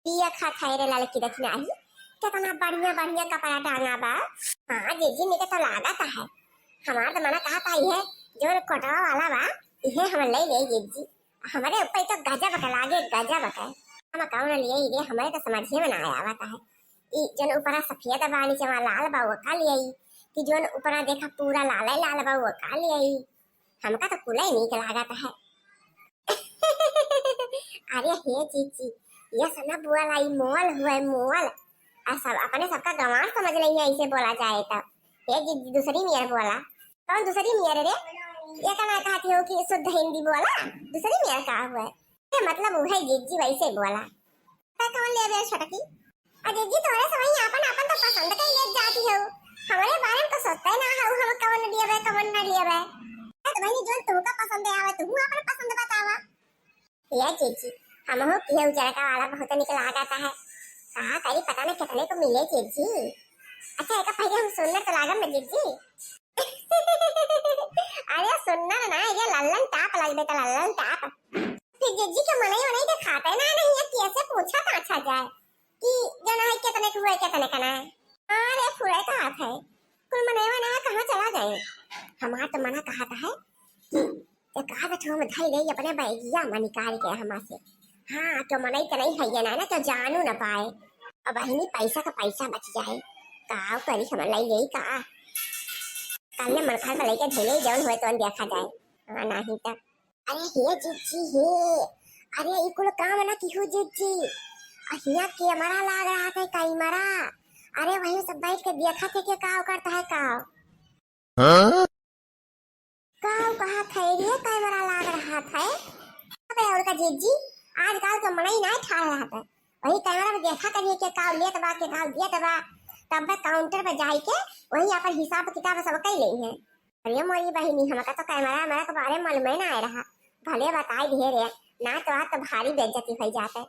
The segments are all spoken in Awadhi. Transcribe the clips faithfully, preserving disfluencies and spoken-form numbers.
पिया खा खाए रे लाल की दखिनाही, कितना बढ़िया बढ़िया कपड़ा टांगा बा। हाँ जीजी, निके तो लागत है, हमार तो मना कहत है, इहे जौन कोटवा वाला बा, इहे हम ले ले जीजी। हमरे ऊपर तो गजब के लागे, गजब के। हम कौन लिए रे, हमरे तो समझे में ना आवत है। ई जौन ऊपरा सफेद बा, नीचे लाल बा, वो का लिए? कि जौन ऊपरा देखा पूरा लाल लाल बा, वो का लिए? हमका तो कुले नीक लागत है। अरे हे जीजी, ये सब ना बोला, ई मोल हुआ, मोल। आ सब अपने सबका गंवार समझ लेइहैं, ऐसे बोला जाए तो। हे जीजी, दूसरी नियर बोला। कौन दूसरी नियर रे? ये का ना कहती हो कि शुद्ध हिंदी बोला? दूसरी नियर का हुआ? ये मतलब उहे जीजी वैसे बोला। तो कौन ले बे छोटकी? अरे जी, तोरे सब ही आपन आपन तो पसंद के लिए जाती हो। हमरे बारे में तो सोचते ना हो, हम कौन लिए बे, कौन ना लिए बे। ए, तो बहनी, जो तुमका पसंद आवे, तुम आपन पसंद बतावा। ये जीजी, हमहू किहे उजरका वाला बहुत निक लागत है। का करी, पता ना कितने को मिले जीजी। अच्छा, एक पहले हम सुंदर तो लागम ना जीजी। अरे सुंदर ना, ये लल्लन टाप लगबे तो लल्लन टाप। फिर जीजी के मनई वनई के खाते ना नहीं, ये कैसे पूछा पाछा जाए कि जौन है कितने के हुए, कितने का ना है। अरे फुरे का हाथ है, कुल मनई वनई कहाँ चला गए? हमार तो मना कहत है कि एक आध ठो हम धई ले अपने बैगिया में निकाल के हमा से। हाँ, तो मनई के नहीं है ये ना, ना तो जानू ना पाए। अब बहिनी पैसा का पैसा बच जाए, का करी हम लाई ले का? कल ने मन खाल पर लेके धई ले, जौन हुए तो देखा जाए। हाँ, नहीं तो। अरे हे जीजी हे, अरे ई कुल काम ना किहू जीजी। आ हियाँ कैमरा लाग रहा था, कैमरा। अरे वहीं सब बैठ के देखा थे कि का करता है का। हाँ? का कहा था रे, कैमरा लाग रहा था। अबे और का जीजी, आजकल तो मनई ना ठाड़ रहा था। वही कैमरा में देखा करिए कि का लेत बा, कि का देत बा। तब काउंटर पे जाई के वहीं अपन हिसाब किताब सब कई लेई है। अरे मोरी बहिनी, हमका तो कैमरा वैमरा के बारे में मालूम ही ना आए रहा, भले बताई दिए रे, ना तो आज तो भारी बेइज्जती होई जाते।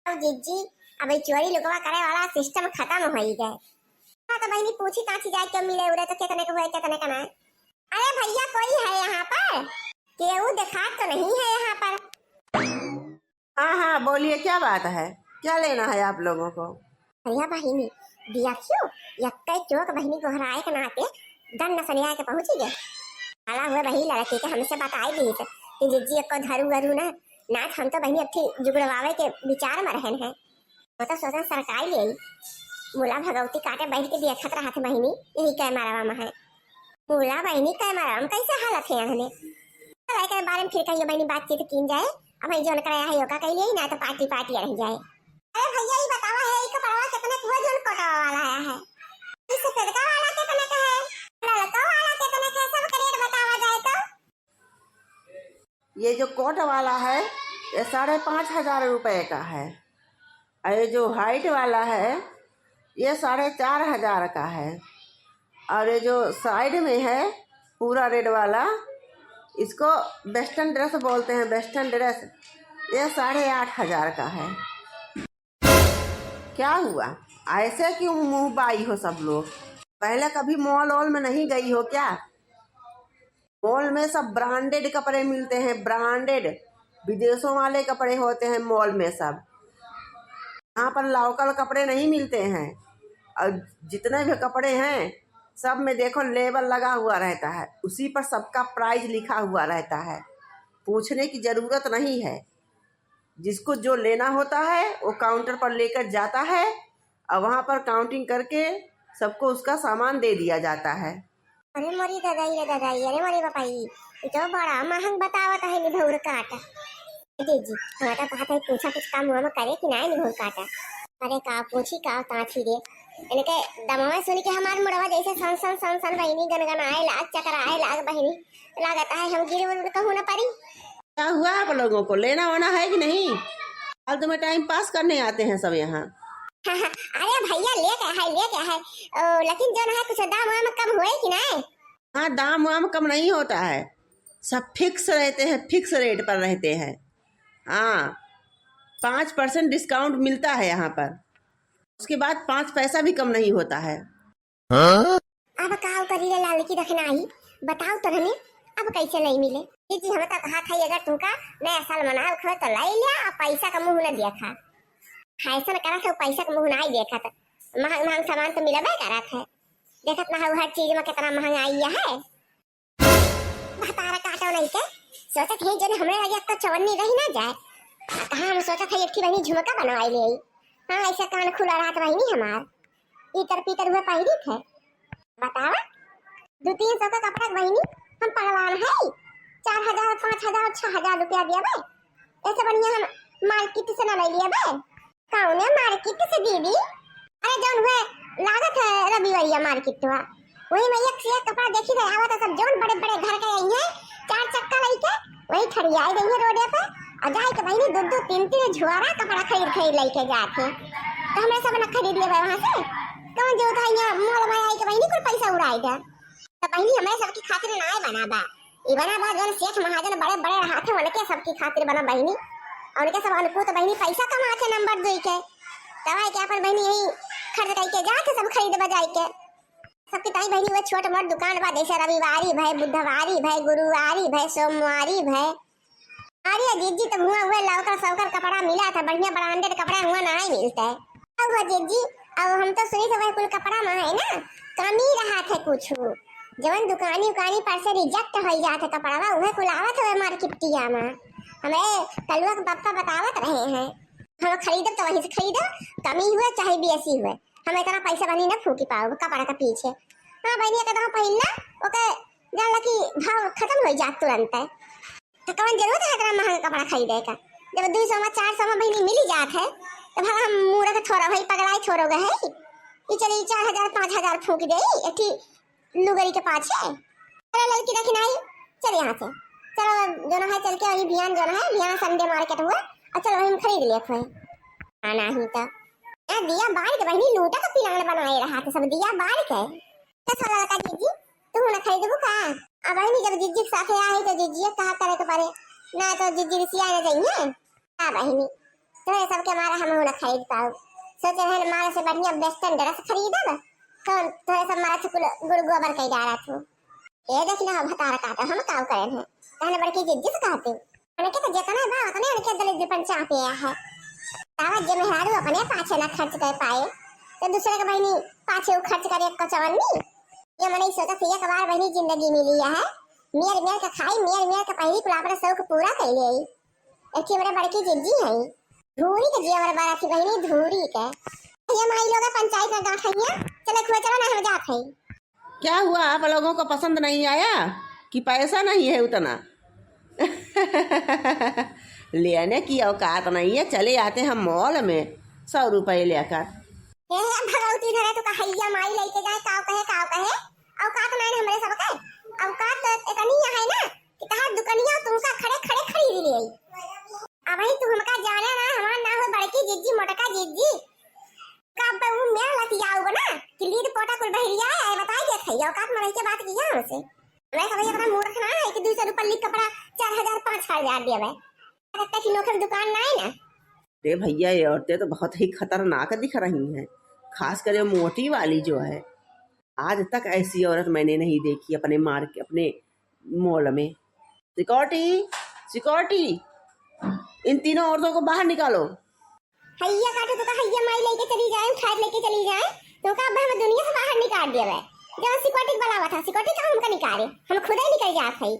अब जीजी, अब ई चोरी लुकवा करे वाला सिस्टम खत्म होई गए। हाँ तो बहिनी, पूछी ताछी जाए के मिले उरे तो कितने के हुए, कितने का ना। अरे भैया, कोई है यहाँ पर? केहू देखात तो नहीं है यहाँ पर। हाँ, हाँ, बोलिए, क्या बात है? क्या लेना है आप लोगों को? भैया बहिनी, देखियो, यक्के चौक बहिनी गोहराए के नाते दन नसनिया के पहुँची गए। आला हुए बहिनी लड़की के हमसे बताई दी थे कि जीजी एको धरू गरू ना, ना हम तो बहिनी अबकी जुगड़वावे के विचार में रहन है। वो तो सोचन सरकाई ले आई। मुला भगवती काटे बैठ के देखत रहत बहिनी, यही कैमरा में है। मुला बहिनी, कैमरा में कैसे हालत है अहने? चल, एकर बारे में फिर कहियो बहिनी बातचीत कीन जाए। अब भाई जौन करे है, योगा कइले ही ना तो पार्टी पार्टी रह जाए। अरे भैया, ई बतावा है, ई कपड़वा कितने के हुआ जौन कोटवा वाला आया है? ई सफेदका वाला कितने का है? ललका वाला कितने का है? सब के रेट बतावा जाए तो। ये जो कोट वाला है, ये साढ़े पाँच हजार रुपए का है। और ये जो व्हाइट वाला है, ये साढ़े चार हजार का है। और ये जो साइड में है पूरा रेड वाला, इसको वेस्टर्न ड्रेस बोलते हैं, वेस्टर्न ड्रेस। ये साढ़े आठ हजार का है। क्या हुआ, ऐसे क्यों मुंह बाई हो सब लोग? पहले कभी मॉल वॉल में नहीं गई हो क्या? मॉल में सब ब्रांडेड कपड़े मिलते हैं, ब्रांडेड, विदेशों वाले कपड़े होते हैं मॉल में सब। यहाँ पर लोकल कपड़े नहीं मिलते हैं। और जितने भी कपड़े हैं, सब में देखो लेबल लगा हुआ रहता है, उसी पर सबका प्राइस लिखा हुआ रहता है। पूछने की जरूरत नहीं है। जिसको जो लेना होता है, वो काउंटर पर लेकर जाता है और वहाँ पर काउंटिंग करके सबको उसका सामान दे दिया जाता है। अरे मोरी ददाई रे ददाई, अरे मोरी बापाई, ई तो बड़ा महंग बतावत है निभौर काटा। ए जीजी, हमरा तो कहत है पूछा कुछ काम वाम करे कि नाहीं निभौर काटा। अरे का पूछी का ताछी रे, इनके दमवा सुन के हमार मुड़वा जैसे सन सन सन सन बहिनी गनगनाए लाग, चकराए लाग बहिनी, लागत है हम गिर उर कहूँ न परी। क्या हुआ आप लोगों को, लेना होना है कि नहीं? फालतू में टाइम पास करने आते हैं सब यहाँ। अरे भैया, लेके है, लेके है। ओ, लेकिन जौन है कुछ दाम वाम कम होए कि नाहीं? हाँ, दाम वाम कम नहीं होता है, सब फिक्स रहते हैं, फिक्स रेट पर रहते हैं। हाँ, पाँच परसेंट डिस्काउंट मिलता है यहाँ पर, उसके बाद पाँच पैसा भी कम नहीं होता है। अब काव करी रे लाल की दखनाही, बताओ तो हमें, अब कैसे नहीं मिले? जीजी, हम तो कहा था, अगर तुमका नया साल मनावे के हो तो लाई लिया, और पैसा का मुंह न देखा। फैशन करत है, पैसा के मुँह नाई देखत। महंग महंग सामान तो मिलबे करत है, देखत ना हो हर चीज में कितना महंगाई है। भतारा काटो नहीं के, सोचत है जन हमरे लगे एक तो चवन्नी रही ना जाए। आ कहाँ हम सोचत है एक ठे बहिनी झुमका बनवाई ले। हाँ, ऐसे कान खुला रहत बहिनी हमार, इतर पीतर हुए पहिरी थे। बतावा, दो तीन सौ का कपड़ा के बहिनी हम पहलवान है, चार हजार, पाँच हजार, छह हजार रुपया दिया बे, ऐसे बढ़िया हम मार्केट से ना ले लिया बे। कौने मार्केट से दीदी? अरे जौन हुए लागत है रविवरिया मार्केट हुआ, वही में एक से एक कपड़ा देखी रहे आवत है सब, जौन बड़े बड़े घर के आई हैं, चार चक्का लेके वही ठड़ियाई देंगे रोडे पे, और जाए के बहिनी दो दो तीन तीन झोरा कपड़ा खरीद खरीद लेके जात हैं। तो हमरे सब ना खरीद लेबे वहाँ से, कौन जो था यहाँ मॉल में आई के बहिनी कुल पैसा उड़ाई दे। तो बहिनी हमरे सबकी खातिर नाय बना बा, ई बना बा जौन सेठ महाजन बड़े बड़े रहत हैं उनके सबकी खातिर बना बहिनी, और उनके सब अनकूत बहिनी पैसा कमात है नंबर दुई के, तब आए के अपन बहिनी यही खर्च करके जात है सब खरीद बजाई के। सबकी ताई बहिनी वो छोट मोट दुकान बा, जैसे रविवारी भय, बुधवारी भय, गुरुवारी भय, सोमवारी भय। अरे जिज्जी, तब हुआ हुआ लौकर सौकर कपड़ा मिला था, बढ़िया ब्रांडेड कपड़ा हुआ नाहीं मिलता है। अब हुआ जिज्जी, अब हम तो सुनी थे वह कुल कपड़ा में है ना कमी रहा थे कुछ, जवन दुकानी उकानी पर से रिजेक्ट हो जात है कपड़वा, उहे कुल आवत हवे मार्केटिया में। हमें कलुआ के पप्पा बतावत रहे हैं, हम खरीदब तो वहीं से खरीदब, कमी हुए चाहे बेसी हुए, हम इतना पैसा बनी ना फूकी पाओ कपड़ा के पीछे। हाँ बहनी, एक दफा पहिन ना, ओके जान ला कि भाव खत्म हो जात तुरंत है। तो कौन जरूरत है इतना महंगा कपड़ा खरीदे का, जब दो सौ में चार सौ में बहनी मिली जात है, तो भला हम मूर्ख थोड़ा भाई पगलाई थोड़ो गए है कि चलिए चार हजार पाँच हजार फूक दे एक ठे लुगरी के पाछे। अरे लड़की देखी नहीं, चल यहाँ से, चलो जो ना है चल के वही बिहान जो ना है बिहान संडे मार्केट हुआ, और चलो वही हम खरीद लिए थे। हाँ नहीं तो ए, दिया बार के बहनी लूटा का प्लान बनाए रहा था सब दिया बार के। कैसा लगा जीजी, तू ना खरीदबू का? अब बहनी जब जीजी के साथे आए तो जीजी कहा करे के पड़े, ना तो जीजी रिसिया ना जाइए। हाँ बहनी, तोरे सबके मारा हम ना खरीद पाऊ। सोचे हैं मारे से बढ़िया वेस्टर्न ड्रेस खरीदब, तो तोरे सब मारा से कुल गुड़ गोबर कई डारा तू। ए देख ना भतार काटे हम काव करेन है, तहने बड़की जीजी से कहते। उनके तो जितना बा उतने उनके दलिद्र पर चापे है। तावा जे मेहरारू अपने पाछे ना खर्च कर पाए, तो दूसरे के बहनी पाछे उ खर्च करे एक कचवन्नी। ये मने सोचा थी एक बार बहनी जिंदगी मिली है, मेर मेर के खाई, मेर मेर के पहिरी, कुल अपना शौक पूरा कर ले। एक ठे हमरे बड़की जिज्जी है, धूरी के जेवर बारा थी बहनी, धूरी के। ये माई लोग पंचायत में गांठ है, चले खुए चलो ना हम जात है। क्या हुआ, आप लोगों को पसंद नहीं आया कि पैसा नहीं है उतना? लेने की औकात नहीं है, चले आते हैं मॉल में सौ रुपए लेकर। हे भगवती धरे तो कहैया माई लेके जाए, काव कहे, काव कहे, औकात नहीं हमरे सबके, औकात तो इतनी है ना कि तहार दुकनिया तुमका खड़े खड़े खरीद ले। अब ही तू हमका जाने ना, हमार नाम है बड़की जिज्जी, मोटका जिज्जी। का अब वो मेरा लतियाऊ बना कि लीद पोटा कुल बहरिया है, बताई देत है, औकात मरई के बात किया हमसे। मैं सब अपना मूर्ख ना है कि दो सौ रुपये लिख कपड़ा चार हजार पाँच हजार दिया भाई। लगता कि नौकर दुकान ना है ना। अरे भैया, ये औरतें तो बहुत ही खतरनाक दिख रही हैं, खासकर ये मोटी वाली जो है। आज तक ऐसी औरत मैंने नहीं देखी अपने मार के, अपने मॉल में। सिक्योरिटी, सिक्योरिटी, इन तीनों औरतों को बाहर निकालो। हैया काटो तो का हैया माई लेके चली जाए, उठाए लेके चली जाए, तो का अब हम दुनिया से बाहर निकाल दिया है। जब सिक्योरिटी बुलावा था, सिक्योरिटी तो हमका निकाले, हम खुद ही निकल जात है।